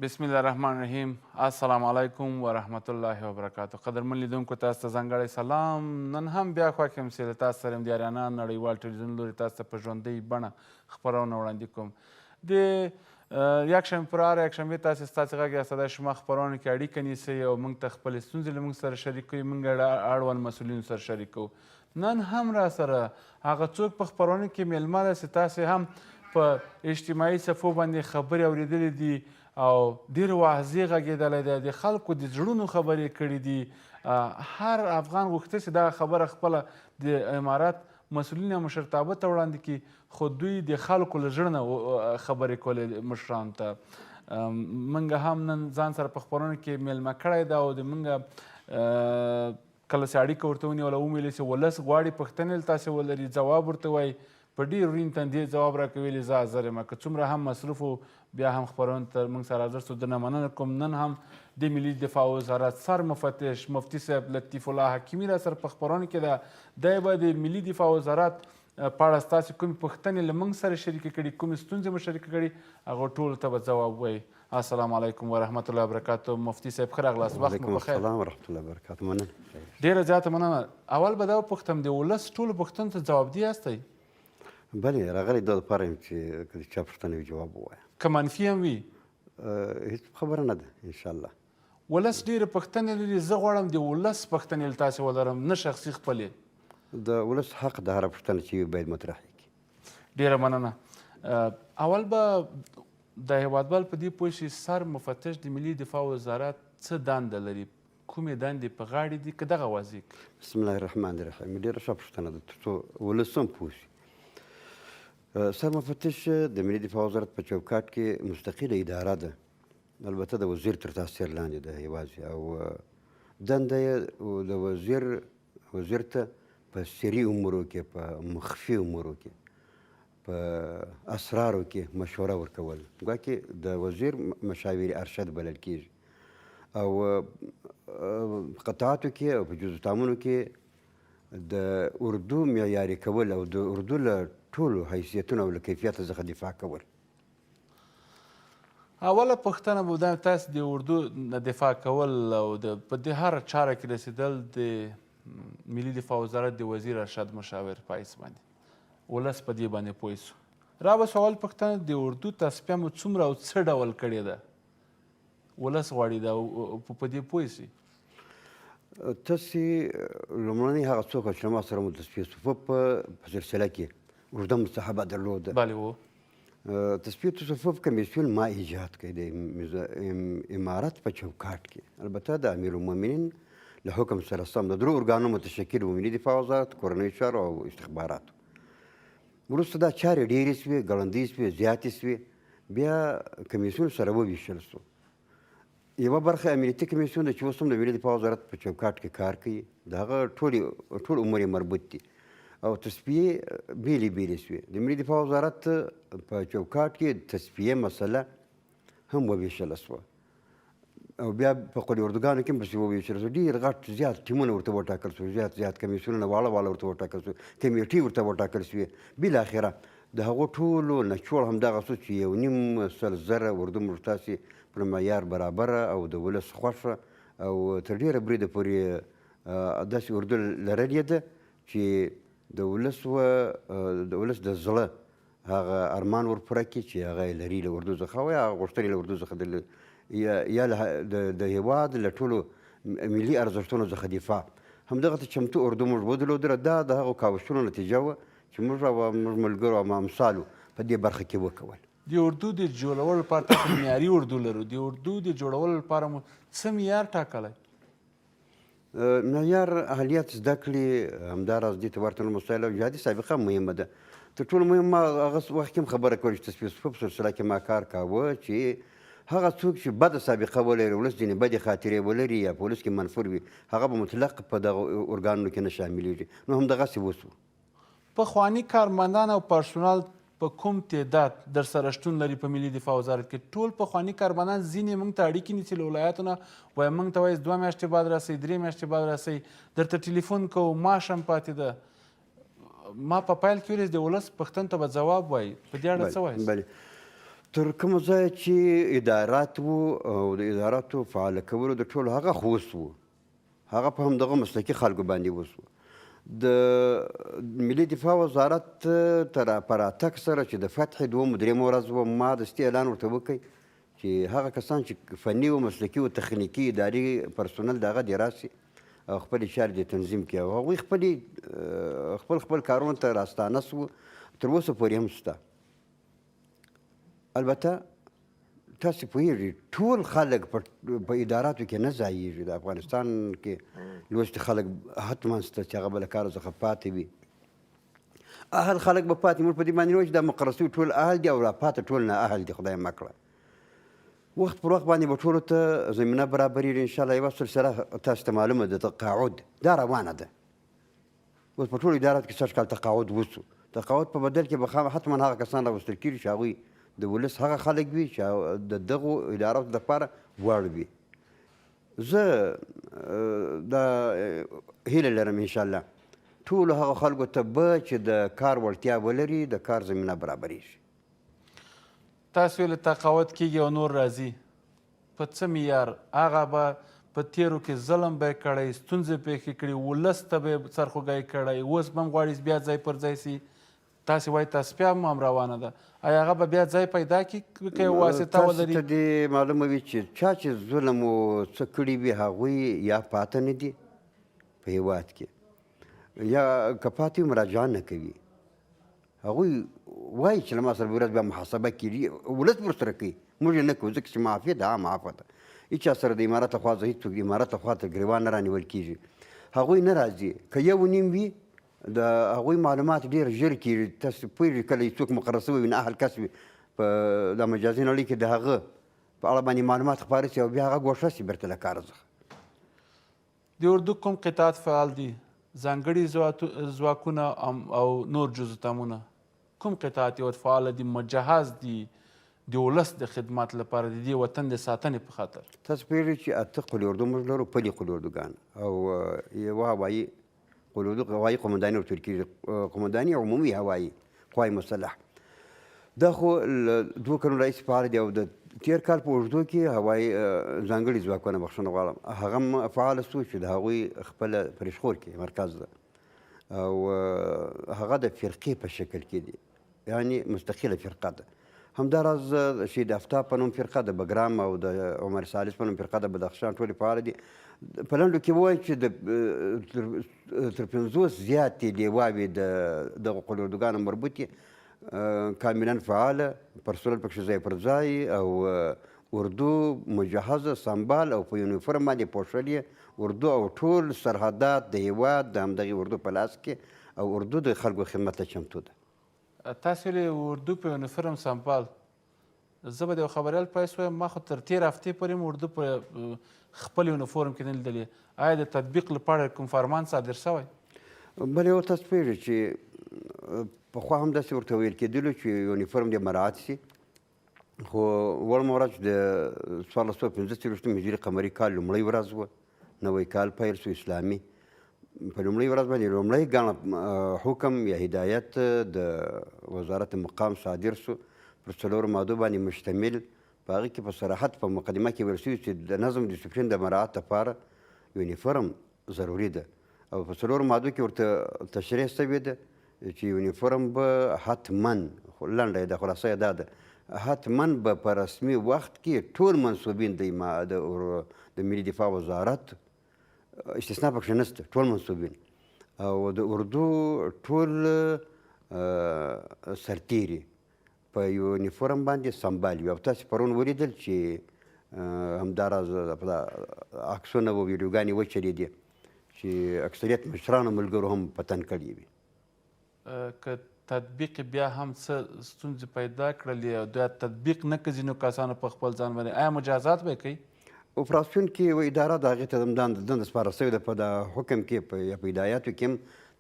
بسم الله الرحمن الرحیم. السلام علیکم ورحمت الله وبرکاته. قدرمن لیدونکو، تاسو ته ځانګړی سلام. نن هم بیا خوښ یم چې له تاسو سره یم. د اریانا نړیوال ټلویزیون لوري تاسو ته په ژوندۍ بڼه خپرونه وړاندې کوم. د یکشنبې پر هره یکشنبې تاسې ستاسې غږ یا صدای شما خپرونه کې اړیکه نیسئ او موږ ته خپلې ستونزې له موږ سره شریکوئ، موږ اړوند مسؤلینو سره شریکوو. نن هم را سره هغه څوک په خپرونه کې میلمه ده چې تاسې هم په اجتماعي صفحو باندې خبرې اورېدلې دي او ډېر واضح غږېدلی دی، د خلکو د زړونو خبرې کړې دي. هر افغان غوښته چې دغه خبره خپله د امارت مسؤلین او مشرتابه ته وړاندې کړي، خو دوی د خلکو له زړه نه خبرې کولې مشرانو ته. موږ هم نن ځان سره په خپرونه کې میلمه کړی ده او د موږ کله چې اړیکه ورته ونیوله، ومې چې ولس غواړي پوښتنې له تاسې ولري، ځواب ورته وایي. په ډېر ورین تندي ځواب راکوي، زه حاضر یم. که څومره هم مصروف و، بیا هم خپرونې ته موږ سره حاضر شو، درنه مننه کوم. نن هم د ملي دفاع وزارت سر مفتش مفتي صاحب لطیف الله حکیمي را سره په خپرونه کې ده. دی به د ملي دفاع وزارت په اړه ستاسې کومې پوښتنې له موږ سره شریکې کړي، کومې ستونزې مو شریکې کړي، هغو ټولو ته به ځواب ووایي. السلام علیکم ورحمت الله وبرکاته. مفتي صاحب، ښه راغلاست، وخت مو پخیر. السلام ورحمت الله وبرکاته، مننه. ډېره زیاته مننه. اول به دا وپوښتم، د ولس ټولو پوښتنو ته ځواب دی یاستئ؟ بله، راغلی دا لپاره یم چې که د چا پوښتنه وي جواب ووایم. که منفي هم وي؟ هیڅ خبره نه ده انشاءالله. ولس ډېرې پوښتنې لري، زه غواړم د ولس پوښتنې له تاسې ولرم، نه شخصي خپلې. د ولس حق د هره پوښتنه چې وي باید مطرح یې کړي. ډېره مننه. اول به د هېوادوال په دې پوه شي، سر مفتش د ملي دفاع وزارت څه دنده لري، کومې دندې په غاړې دي، که دغه واضح کړي. بسم الله الرحمن الرحیم. ډېره ښه پوښتنه ده، تر څو ولس هم پوه شي. سر مفتش د ملي دفاع وزارت په چوکاټ کې مستقله اداره ده، البته د وزیر تر تاثیر لاندې ده یوازې، او دنده یې د وزیر ته په سري امورو کې، په مخفي امورو کې، په اسرارو کې مشوره ورکول، ګواکې د وزیر مشاور ارشد بلل کېږي. او په قطعاتو کې او په جزوتامونو کې د اردو معیاري کول او د اردو له ټولو حیثیتونو او له کیفیت څخه دفاع کول. اوله پوښتنه به دا، تاسو د اردو نه دفاع کول او د په دې هره چاره کې رسېدل د ملي دفاع وزارت د وزیر ارشد مشاور په حیث باندې، ولس په دې باندې پوه شو. را به سوال پوښتنه، د اردو تصفیه مو څومره او څه ډول کړې ده؟ ولس غواړي دا په دې پوه شي. تاسې لومړنی هغه څوک چې له ما سره مو تصفیه صفوف په سلسله کې اوږده مصاحبه درلوده. بله و. تصفیه صفوف کمیسیون ما ایجاد کړی د امارت په چوکاټ کې، البته د امیرالمؤمنین له حکم سره سم د درو ارګانو متشکل و، ملي دفاع وزارت، کورنیو چارو او استخباراتو. وروسته دا چارې ډېرې شوې، ګړندۍ شوې، زیاتې شوې، بیا کمیسیون سره وویشل شو. یوه برخه امنیتي کمیسیون ده چې اوس هم د ملي دفاع وزارت په چوکاټ کې کار کوي، د هغه ټول امور یې مربوط دي، او تصفیې بېلې بېلې شوې. د ملي دفاع وزارت په چوکاټ کې تصفیې مسله هم وویشله شوه، او بیا په قول اردوګانو کې هم پسې وویشل شو. ډېر غټ زیات ټیمونه ورته وټاکل شو، زیات زیات کمیسیونونه واړه واړه ورته وټاکل شو، کمیټې ورته وټاکل شوې. بالاخره د هغو ټولو نچوړ همدغه شو چې 1.5 لک اردو موږ تاسې پر معیار برابره او د ولس خوښه او تر ډېره بریده پورې داسې اردو لرلې ده چې د ولس د زړه هغه ارمان ور پوره کړي چې هغه یې لري له اردو څخه، او یا هغه غوښتنې له اردو څخه یا د هېواد له ټولو ملي ارزښتونو څخه دفاع. همدغه ته چمتو اردو موږ ودرلودله. دا د هغو کاوشونو نتیجه وه چې موږ او موږ ملګرو او امثالو په دې برخه کې وکول. د اردو د جوړولو لپاره تاسو معیاري اردو لرو، د اردو د جوړولو لپاره مو څه معیار ټاکلی؟ معیار اهلیت، زده کړې، همداراز دې ته ورته نور مسایل او جهادي سابقه مهمه ده. تر ټولو مهم ما هغه وخت کې هم خبره کوله چې تصفیه صفوف په سلسله کې ما کار کاوه چې هغه څوک چې بده سابقه ولري، ولس ځینې بدې خاطرې ولري یا په ولس کې منفور وي، هغه به مطلق په دغه ارګانونو کې نه شاملېږي. نو همدغسې وشو. پخواني کارمندان او پرسونل په کوم تعداد در سره شتون لري په ملي دفاع وزارت کې؟ ټول پخواني کارمندان ځینې موږ ته اړیکې نیسي له ولایاتو نه، وایي موږ ته وایي 2 میاشتې بعد راسئ، 3 میاشتې بعد راسئ، درته ټلیفون کوو، معاش هم پاتې ده. ما په پیل کې ویل د ولس پوښتنو ته به ځواب وایي، په دې اړه څه وایاست؟ بله. تر کومه ځایه چې ادارات وو او د اداراتو فعاله کولو د ټولو هغه خو وسو، هغه په همدغه مسلکي خلکو باندې وسو. د ملي دفاع وزارت تر په راتګ سره چې د فتحې دومه درېیمه ورځ وه، ما دستي اعلان ورته وکړ چې هغه کسان چې فني او مسلکي او تخنیکي اداري پرسونل د هغه دې راسي او خپلې چارې دې تنظیم کړي، او هغوی خپلې خپل خپل کارونو ته راستانه سوو، تر اوسه پورې هم شته. البته تاسو پوهیږئ ټول خلک په اداراتو کې نه ځایږي. د افغانستان کې لوستي خلک حتما شته چې هغه به له کار څخه پاتې وي، اهل خلک به پاتې. موږ په دې باندې نه وایو چې دا مقرر شوي ټول اهل دي او را پاتې ټول نه اهل دي، خدای مه کړه. وخت پر وخت باندې به ټولو ته زمینه برابرېږي انشاءالله. یوه سلسله تاسو ته معلومه ده، تقاعد دا روانه ده. اوس په ټولو اداراتو کې سږ کال تقاعد وسو. تقاعد په بدل کې به حتما هغه کسان راوستل کېږي چې هغوی د ولس هغه خلک وي چې د دغو اداراتو دپاره وړ وي. زه دا هیله لرم انشاءالله ټولو هغو خلکو ته به چې د کار وړتیا ولري د کار زمینه برابرېږي. تاسو ویل تقاعد کېږي او نور راځي، په څه معیار؟ هغه به په تېرو کې ظلم به یې کړی، ستونزې پېښې کړي، ولس ته به یې سرخوږی کړی، اوس به هم غواړي بیا ځای پر ځای سي. تاسې وایي تصفیه هم هم روانه ده، ایا هغه به بیا ځای پیدا کړي که یو واسطه ولري؟ تاسې ته دې معلومه وي چې چا چې ظلم او څه کړي وي هغوی یا پاته نه دي په هېواد کې، یا که پاتې وي مراجعه نه کوي. هغوی وایي چې له ما سره به ورځ بیا محاسبه کېږي، ولس به ورسره کوي، موږ یې نه کوو، ځکه چې معافیه ده، عامه عفوه ده. هیچا سره د امارت لخوا هېڅوک د امارت لخوا تر ګریوان نه رانیول کېږي. هغوی نه راځي، که یو نیم وي د هغوی معلومات ډېر ژر کېږي. تاسو پوهېږئ کله یې څوک مقرر شوی وي، نه اهل کس وي، په دا مجازي نړۍ کې د هغه په اړه باندې معلومات خپاره شي او بیا هغه ګوښه شي بېرته له کاره څخه. د اردو کوم قطعات فعال دي؟ ځانګړي ځواکونه او نور جزوتامونه کوم قطعات یې فعال دي، مجهز دي د ولس د خدمت لپاره، د دې وطن د ساتنې په خاطر؟ تاسو پوهېږئ چې 8 قول اردو موږ لرو، پلي قول اردوګان او یوه هوایي قول اردو، هوایي قومنداني ورته ویل کېږي، قومنداني عمومي هوایي قوای مسلح. دا خو له 2 کلونو راهیسې فعال دي، او د تېر کال په اوږدو کې هوایي ځانګړي ځواکونه، بخښنه غواړم، هغه هم فعال شو چې د هغوی خپله پرېښور کې مرکز ده، او هغه د فرقې په شکل کې دي، یعنې مستقله فرقه ده. همداراز شهید افتاب په نوم فرقه د بګرام او د عمر ثالث په نوم فرقه د بدخشان ټولې فعاله دي. په لنډو کې ووایم چې تر 50 زیاتې لیواوې د دغو قول اردوګانو مربوطې، کاملا فعاله، پرسونل پکښې ځای پر ځای، او اردو مجهزه، سمبال او په یونیفورم باندې پوښلې اردو، او ټول سرحدات د هېواد د همدغې اردو په لاس کې، او اردو د خلکو خدمت ته چمتو ده. تاسو ویلې اردو په یونیفورم سمبال، زه به د یو خبریال په حیث وایم، ما خو تر تېر هفتې پورې هم اردو په خپل یونیفورم کې نه لیدلې. آیا د تطبیق لپاره کوم فرمان صادر شوی؟ بلې یو تاسو پوهېږئ چې پخوا هم داسې ورته ویل کېدلو چې یونیفورم دې مراعات شي، خو وړمه ورځ د 1445 هجري قمري کال لومړۍ ورځ وه، نوی کال پیل شو اسلامي. په لومړۍ ورځ باندې لومړی ګڼه حکم یا هدایت د وزارت مقام صادر شو، پر 4 مادو باندې مشتمل. په هغې کې په صراحت په مقدمه کې ویل شوي چې د نظم ډسپلین د مراعات لپاره یونیفورم ضروري ده، او په 4 مادو کې ورته تشریح شوې ده چې یونیفورم به حتما، لنډه یې ده، خلاصه یې دا ده، حتما به په رسمي وخت کې ټول منسوبین د ملي دفاع وزارت استثنا پکښې نشته، ټول منسوبین او د اردو ټول سرتیري په یونیفورم باندې سمبال وي. او تاسې پرون ولیدل چې همداراز عکسونه او ویډیوګانې وچلېدې چې اکثریت مشرانو ملګرو هم په تن کړې وي. که تطبیق بیا هم څه ستونزې پیدا کړلې او دا تطبیق نه کړي ځینو کسانو په خپل ځان باندې، آیا مجازات به یې کوي؟ اپراسیون کې یوه اداره د هغې ته هم دنده سپارل شوې ده، په دا حکم کې یا په هدایاتو کې هم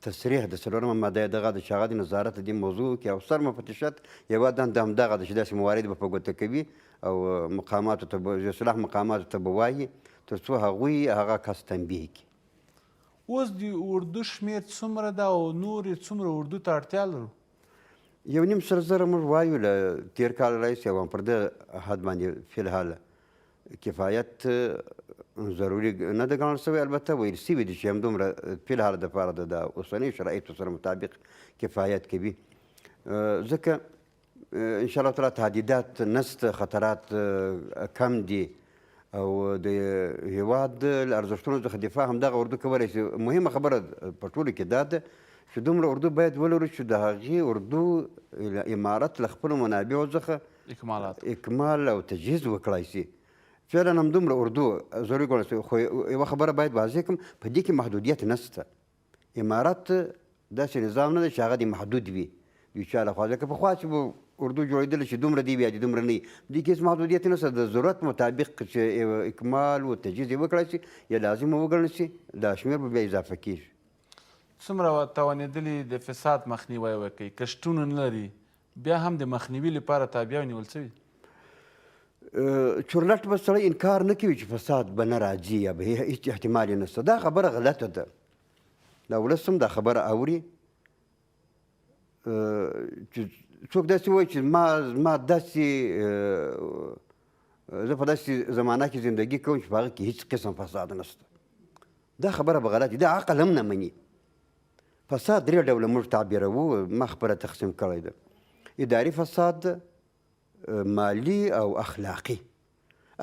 تصریح د 4مه ماده یې دغه ده چې هغه د نظارت د دې موضوع کې او سر مفتشت یوه دنده هم دغه ده چې داسې موارد به په ګوته کوي او مقاماتو ته به، اصلاح مقاماتو ته به وایي تر څو هغوی هغه کس تنبیه کړي. اوس د اردو شمېر څومره ده او نور یې څومره اردو ته اړتیا لرو؟ 1.5 لک موږ وایو له تېر کال راهیسې، او پر دې حد باندې فی الحال کفایت ضروري نه ده ګڼل شوی. البته ویل شوي دي چې همدومره فی الحال دپاره د اوسنیو شرایطو سره مطابق کفایت کوي، ځکه ان شاء الله تعالی تهدیدات نشته، خطرات کم دي، او د هیواد له ارزښتونو څخه دفاع همدغه اردو کولی شي. مهمه خبره په ټولو کې دا ده چې دومره اردو باید ولرو چې د هغې اردو امارت له خپلو منابعو څخه اکمال او تجهیز وکړای شي. فعلا همدومره اردو ضروري ګڼل شي. خو یوه خبره باید واضح کړم، په دې کې محدودیت نشته. امارت داسې نظام نه دی چې هغه دې محدود وي د چا لخوا، ځکه پخوا چې به اردو جوړېدله چې دومره دی بیا دې دومره نه وي، دې کې هېڅ محدودیت نشته. د ضرورت مطابق چې اکمال و تجهیز یې وکړای شي یا لازمه وګڼل شي، دا شمېر به بیا اضافه کېږي. څومره توانېدلي د فساد مخنیوی وکړي؟ که شتون نه لري بیا هم د مخنیوي لپاره تابیا نیول شوي؟ چورلټ به سړی انکار نه کوي چې فساد به نه راځي یا به هېڅ احتمال یې نشته. دا خبره غلطه ده. دا ولس هم دا خبره اوري چې څوک داسې وایي چې ما داسې زه په داسې زمانه کې زندګي کوم چې په هغه کې هېڅ قسم فساد نشته، دا خبره به غلطه، دا عقل هم نه مني. فساد درې ډوله موږ تعبیروو، ما خپله تقسیم کړی ده: اداري فساد، مالي او اخلاقي.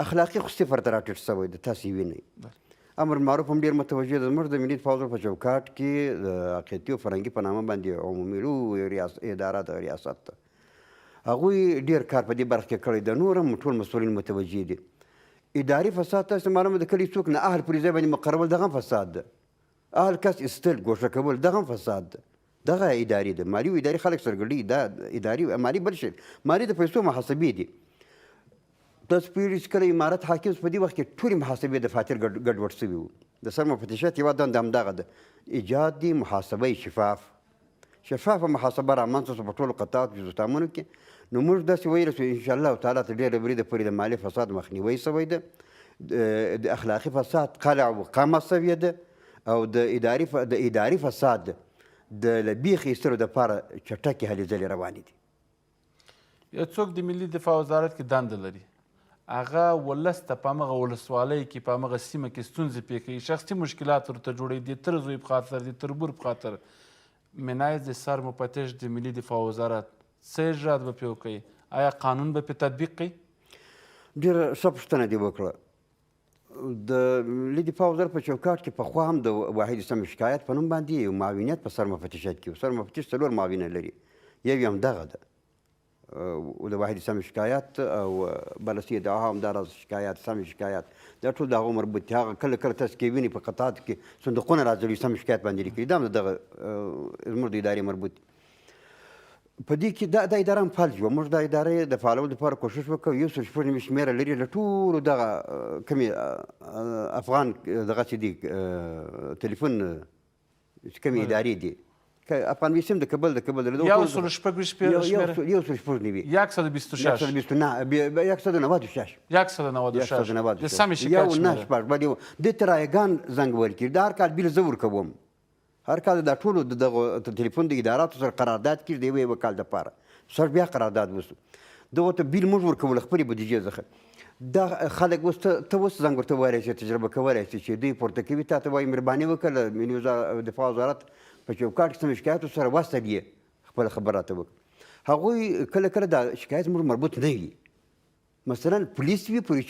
اخلاقي خو صفر ته راټیټ شوی دی، تاسې وینئ. امر معروف هم ډېر متوجه دی. زموږ د ملي دفاع وزارت په چوکاټ کې د عقیدتي او فرهنګي په نامه باندې عمومي لوی اداره ده، ریاست ده، هغوی ډېر کار په دې برخه کې کړی دی. نور هم ټول مسؤلین متوجه دي. اداري فساد تاسو معلومه ده، کلي څوک نه اهل پرې ځای باندې مقرول دغه هم فساد ده، اهل کس ایستل ګوښه کول دغه هم فساد ده، دغه اداري ده. مالي او اداري خلک سرګړي، دا اداري مالي بل شی، مالي د پیسو محاسبې دي. تاسو پوهېږئ چې کله امارت حاکم شو په دې وخت کې ټولې محاسبې دفاتر ګډوډ شوي وو. د سر مفتشیت یوه دنده همدغه ده، ایجاد دي محاسبه شفاف، شفافه محاسبه رامنځته شوه په ټولو قطعاتو جزوتامونو کې. نو موږ داسې ویلی شو ان شاء الله تعالی تر ډېره بریده پورې د مالي فساد مخنیوی شوی ده، د اخلاقي فساد قلع و قمع شوې ده، او د اداري فساد د له بېخې ایستلو دپاره چټکې هلې ځلې روانې دي. یو څوک د ملي دفاع وزارت کې دنده لري، هغه ولس ته په همغه ولسوالۍ کې په همغه سیمه کې ستونزې پېښوي، شخصي مشکلات ورته جوړوي، د تره زوی په خاطر، د تربور په خاطر. منایز د سر مفتش د ملي دفاع وزارت څه اجرات به پرې وکړي؟ آیا قانون به پرې تطبیق کوي؟ ډېره ښه پوښتنه دې وکړه. د ملي دفاع وزارت په چوکاټ کې پخوا هم د واحد سم شکایت په نوم باندې یو معاونیت په سر مفتشیت کې و. سر مفتش څلور معاونه لري، یو یې همدغه ده، د واحد سم شکایت او بررسي ادعا، همداراز شکایت، سم شکایت، دا ټول د هغو مربوط دي. هغه کله کله تاسو کې وینئ په قطعاتو کې صندوقونه راځوي سم شکایت باندې لیکلي، دا هم دغه زموږ د ادارې مربوط دي. په دې کې دا اداره هم فلج وه. موږ دا ادارې د فعالولو لپاره کوښښ وکړو. 196 شمېره لري له ټولو دغه کومې افغان دغه چې دي تلیفون چې کومې ادارې دي، افغان ویسیم د کابل د کابل 126 شمېره، 196، 126، 196، 196 د سمې شکایت شمېره، 196 باندې دې ته رایګان زنګ وهل کېږي. دا هر کال بیل زه ورکوم، هر کال دا ټولو د دغو تلیفون د اداراتو سره قرارداد کېږي د یوه یوه کال دپاره، سر بیا قرارداد وسو، دغو ته بیل موږ ورکولو خپلې بودیجې څخه. دا خلک اوس ته اوس زنګ ورته وویلی شې، تجربه کولی شې چې دوی پورته کوي، تا ته وایي مهرباني وکړه له ملي دفاع وزارت په چوکاټ کې سم شکایتو سره وصل یې خپله خبره راته وکړه. هغوی کله کله دا شکایت موږ مربوط نه وي، مثلا پولیس وي پورې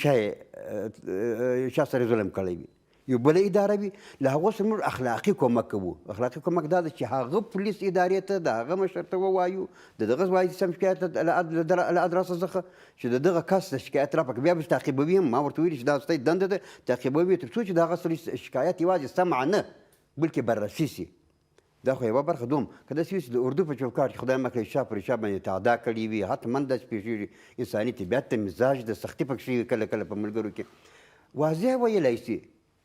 چا سره ظلم کړی وي، یو بله اداره وي، له هغو سره موږ اخلاقي کومک کوو. اخلاقي کومک دا ده چې هغه پولیس ادارې ته د هغه مشر ته ووایو، د دغه واحد سم شکایت له ادرسه څخه چې د دغه کس د شکایت رفع کړي، بیا به تعقیبوي هم. ما ورته ویلي چې دا ستاسې دنده ده، تعقیبوي تر څو چې د هغه سړي شکایت یوازې سمع نه بلکې بررسي شي. دا خو یوه برخه. دوم که داسې وي چې د اردو په چوکاټ کې خدای مه کړه چا پر چا باندې تعدا کړې وي، حتما داسې پېښېږي، انساني طبیعت ته مزاج د سختي پکښې وي کله کله په ملګرو کې، واضح ویلی شي،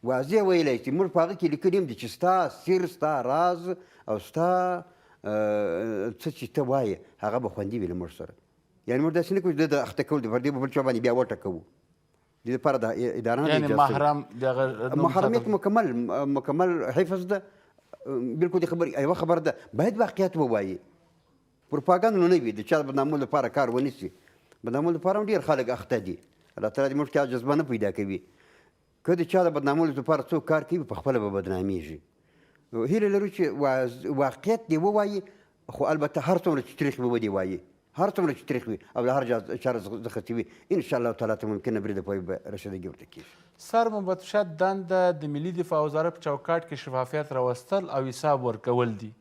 واضح ویلی شي. موږ په هغه کې لیکلي هم دي چې ستا سر، ستا راز او ستا څه چې ته وایې هغه به خوندي وي له موږ سره. یعنې موږ داسې نه کوو چې د اخته کول دي، پر دې به بل چا باندې بیا وټکوو. دې لپاره د اداره نه یعنې محرم د هغه محرمیت مکمل حفظ ده. بالکل دې خبرې یوه خبره ده، باید واقعیت ووایي. پروپاګند نو نه وي، د چا د بدنامولو لپاره کار ونه سي. بدنامولو لپاره هم ډېر خلک اخته دي. الله تعالی دې موږ کې جذبه نه پیدا کوي. که د چا د بدنامولو لپاره څوک کار کوي، په خپله به بدنامېږي. هیله لرو چې واقعیت دې ووایي، خو البته هر څومره چې تریخ وي ودې وایي، هر څومره چې تریخ وي او له هر چا څخه چې وي، ان شاء الله تعالی ته ممکنه بریده پورې به رسیدګي ورته کېږي. سرمفتشات دنده د ملي دفاع وزارت په چوکاټ کې شفافیت راوستل او حساب ورکول دي.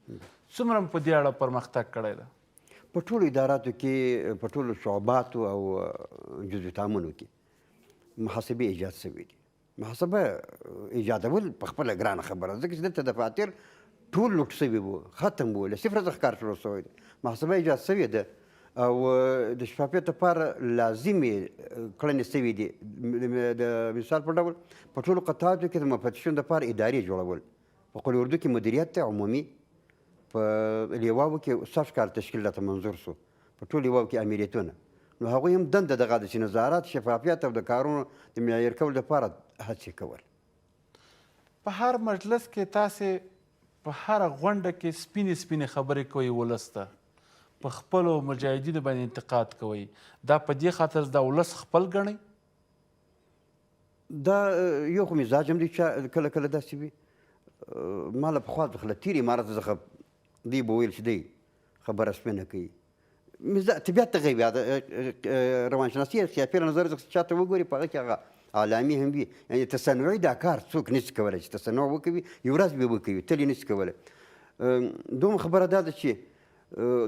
څومره مو په دې اړه پرمختګ کړی ده؟ په ټولو اداراتو کې، په ټولو شعباتو او جزوتامونو کې محاسبې ایجاد شوې دي. محاسبه ایجادول په خپله ګرانه خبره، ځکه چې دلته دفاتر ټول لوټ شوي وو، ختم وو، له صفر څخه کار شروع شوی دی. محاسبه ایجاد شوې ده او د شفافیت لپاره لازمې کړنې شوې دي. د مثال په ډول په ټولو قطعاتو کې د مفتشینو لپاره ادارې جوړول، په قول اردو کې مدیریت دی عمومي، په لیواو کې سږ کال تشکیل راته منظور شو، په ټولو لیواو کې امیریتونه. نو هغوی هم دنده دغه ده چې نظارت، شفافیت او د کارونو د معیار کولو لپاره هڅې کول. په هر مجلس کې تاسې په هره غونډه کې سپینې سپینې خبرې کوئ، ولس ته په خپلو مجاهدینو باندې انتقاد کوئ، دا په دې خاطر دا ولس خپل ګڼئ؟ دا یو خو مزاج هم دی چې کله کله داسې وي. ما له پخوا څخه له تېر امارت څخه دوی به ویل چې دی خبره سپینه کوي. طبیعت ته غیبي، روانشناسي خیافي له نظر څخه چاته وګوري په هغه کې هغه علامې هم وي. یعنې تصنعي دا کار څوک نشي کولی چې تصنع وکوي، یو ورځ به وکوي، تل یې نشي کولی. دوهم خبره دا ده چې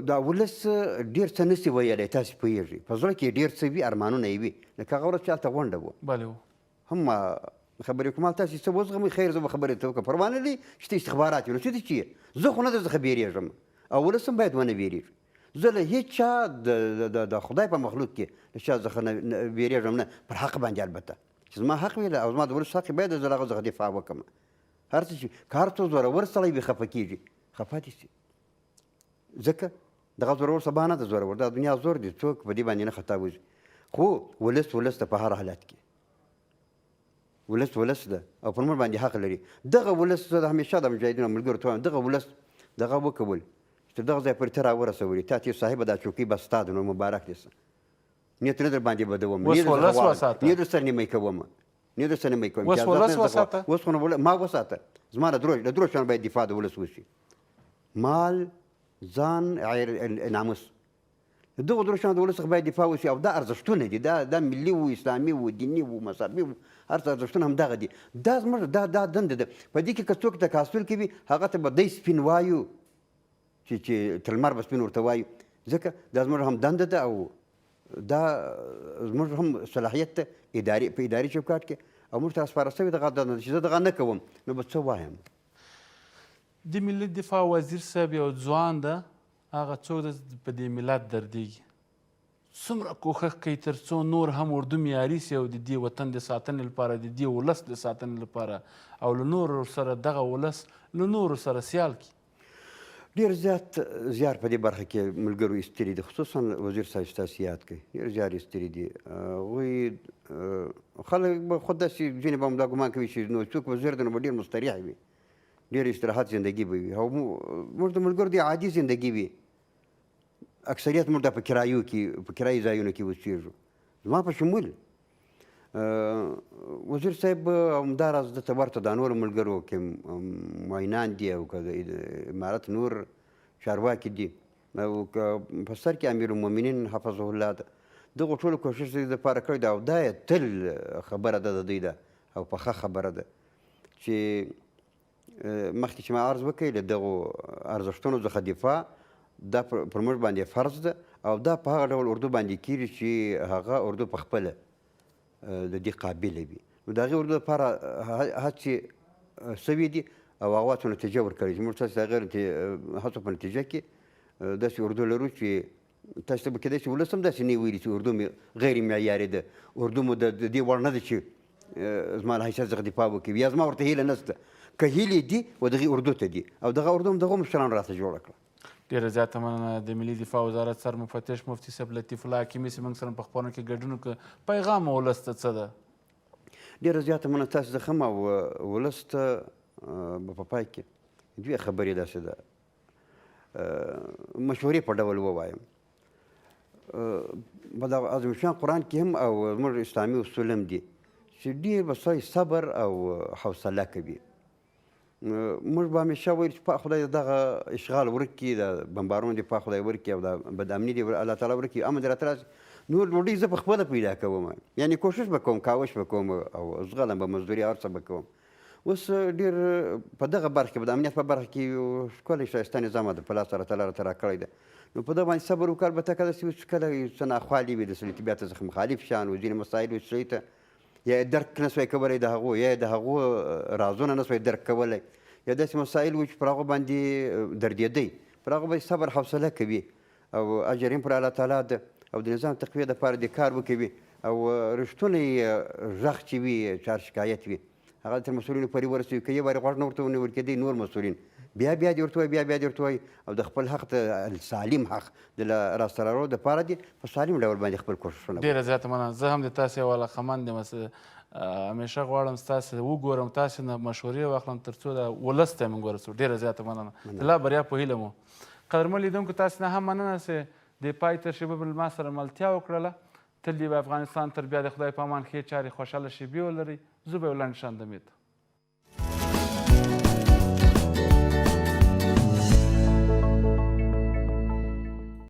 دا ولس ډېر څه نشي ویلی، تاسې پوهېږئ، په زړه کې ډېر څه وي، ارمانونه یې وي. لکه هغه ورځ چې هلته غونډه وه، بله وه، هم ما خبرې کوم، تاسې څه وزغمئ، خیر زه به خبرې ته وکړم، پروا نه لري چې ته استخبارات یې، نو څه دي چې زه خو نه درڅخه بېرېږم او ولس هم باید ونه بېرېږي. زه له هېچا د خدای په مخلوق کې له چا څخه نه بېرېږم نه، پر حق باندې البته چې زما حق وي او زما د ولس حق باید زه له هغه څخه دفاع وکړم. هر څه چې که هر څو زورور سړی وي خفه کېږي، خفه دي شي، ځکه دغه زورور سبا نه ده زورور، دا دنیا زور دی، څوک په دې باندې نه خطا وځي. خو ولس ولس ته په هر حالت کې ولس ولس ده او پر موږ باندې حق لري. دغه ولس زه همیشه د مجاهدینو ملګرو ته وایم، دغه ولس دغه وکول چې تر دغه ځای پورې ته راورسولې، تا چې صاحبه دا چوکۍ به ستا ده، نو مبارک دې شه، نیت نه در باندې بدوم، اوس ولس وساته، نه در سره نیمه کوم، نه در سره نیمه کوم، اوس ولس وساته، اوس خو ما وساته. زما له درو شیانو باید دفاع د ولس وشي، مال، ځان، ناموس. دغو درو شیانو د ولس څخه باید دفاع وشي او دا ارزښتونه دي، دا ملي وو، اسلامي وو، دیني وو، مذهبي وو، هر څه ارزښتونه هم دغه دي. دا زموږ دا دنده ده. په دې کې که څوک تکاسل کوي هغه ته به دی سپین وایو، چې تر لمر به سپین ورته وایو، ځکه دا زموږ هم دنده ده او دا زموږ هم صلاحیت ده په اداري چوکاټ کې، او موږ ته راسپاره شوې دغه دنده چې زه دغه نه کوم نو به څه وایم. د ملي دفاع وزیر صاحب یو ځوان ده، هغه څوک ده چې په دې ملت دردېږي، څومره کوښښ کوي تر څو نور هم اردو معیاري سي او د دې وطن د ساتنې لپاره، د دې ولس د ساتنې لپاره او له نورو سره دغه ولس له نورو سره سیال کړي. ډېر زیات زیار په دې برخه کې ملګرو ایستلي دي، خصوصا وزیر صاحب چې تاسې یاد کړئ، ډېر زیار ایستلي دي. هغوی خلک به خود داسې ځینې به هم دا ګمان کوي چې نو څوک وزیر دی نو به ډېر مستریح وي، ډېر استراحت زندګي به وي. او موږ د ملګرو د عادي زندګي وي، اکثریت موږ دا په کرایو کې، په کرایي ځایونو کې اوسېږو، زما په شمول. وزیر صاحب همداراز ده ته ورته دا نورو ملګرو کې معینان دي او که د امارت نور چارواکي دي او که په سر کې امیر المؤمنین حفظه الله ده، دغو ټولو کوښښ د دې لپاره کړی دی او دا یې تل خبره ده د دوی ده او پخه خبره ده چې مخکې چې ما عرض وکړ له دغو ارزښتونو څخه دفاع دا پر موږ باندې فرض ده او دا په هغه ډول اردو باندې کېږي چې هغه اردو په خپله د دې قابله وي. نو د هغې اردو لپاره هڅې سوې دي او هغه هڅو نتیجه ورکړې چې موږ تاسې د هغې هڅو په نتیجه کې داسې اردو لرو چې تاسې ته به کېدای شي ولس هم داسې نه ویلي چې اردو مې غیر معیاري ده، اردو مو د دې وړ نه ده چې زما له حیثیت څخه دفاع وکړي یا زما ورته هیله نشته. که هیلې دي و دغې اردو ته دي او دغه اردو هم دغو مشرانو راته جوړه کړه. ډېره زیاته مننه د ملي دفاع وزارت سر مفتش مفتي صاحب لطیف الله حکیمي چې موږ سره په خپرونه کې ګډون وکړ. پیغام مو ولس ته څه ده؟ ډېره زیاته مننه تاسې څخه هم او ولس ته به په پای کې دوې خبرې داسې ده. مشورې په ډول ووایم. په دغه عظیم شان قرآن کې هم او زموږ اسلامي اصول هم دي چې ډېر به سړی صبر او حوصله کوي. موږ به همیشه ویل چې پاک خدای دغه اشغال ورک کړي، د بمبارونه دې پاک خدای ورک کړي او دا بدامني دې الله تعالی ورک کړي، امن دې راته راشي. نور ډوډۍ زه په خپله پیدا کوم، یعنې کوشش به کوم، کاوش به کوم او زغلم به، مزدوري هر څه به کوم. اوس ډېر په دغه برخه کې، د امنیت په برخه کې یو ښکلی ښایسته نظام د په لاس الله تعالی راته راکړی دی. نو په دغه باندې صبر وکړه. البته که داسې وي چې کله یو څه ناخوالې وي، د سړي طبیعت څخه مخالف شیان و ځینې مسایل وي چې سړي ته یا یې درک نه سوای کولی د هغو، یا یې د هغو رازونه نه سوای درک کولی، یا داسې مسایل وو چې پر هغو باندې دردېدی، پر هغو باندې صبر حوصله کوي او اجر هم پر الله تعالی ده او د نظام تقویې دپاره دې کار وکوي او رښتونی غږ چې وي، چار شکایت وي، هغه تر مسؤلینو پورې ورسوي. که یو وارې غوږ نه ورته ونیول کېدی، نور مسؤلین بیا بیا دې ورته وایي، بیا بیا دې ورته وایي او د خپل حق، د سالم حق د لاسته راوړلو دپاره دې په سالم ډول باندې خپل کوښښونه وکړي. ډېره زیاته مننه. زه هم د تاسې یو علاقمند یم، همیشه غواړم ستاسې وګورم، تاسې نه مشورې واخلم تر څو د ولس ته موږ ورسو. ډېره زیاته مننه، د لا بریا په هیله مو. قدرمن لیدونکو، تاسې نه هم مننه چې د پای تر شېبو پورې ما سره ملتیا وکړله. تل دې وي افغانستان، تر بیا د خدای په امان، ښې چارې، خوشحاله شېبې ولرئ. زه به یو لنډ شان دمې ته.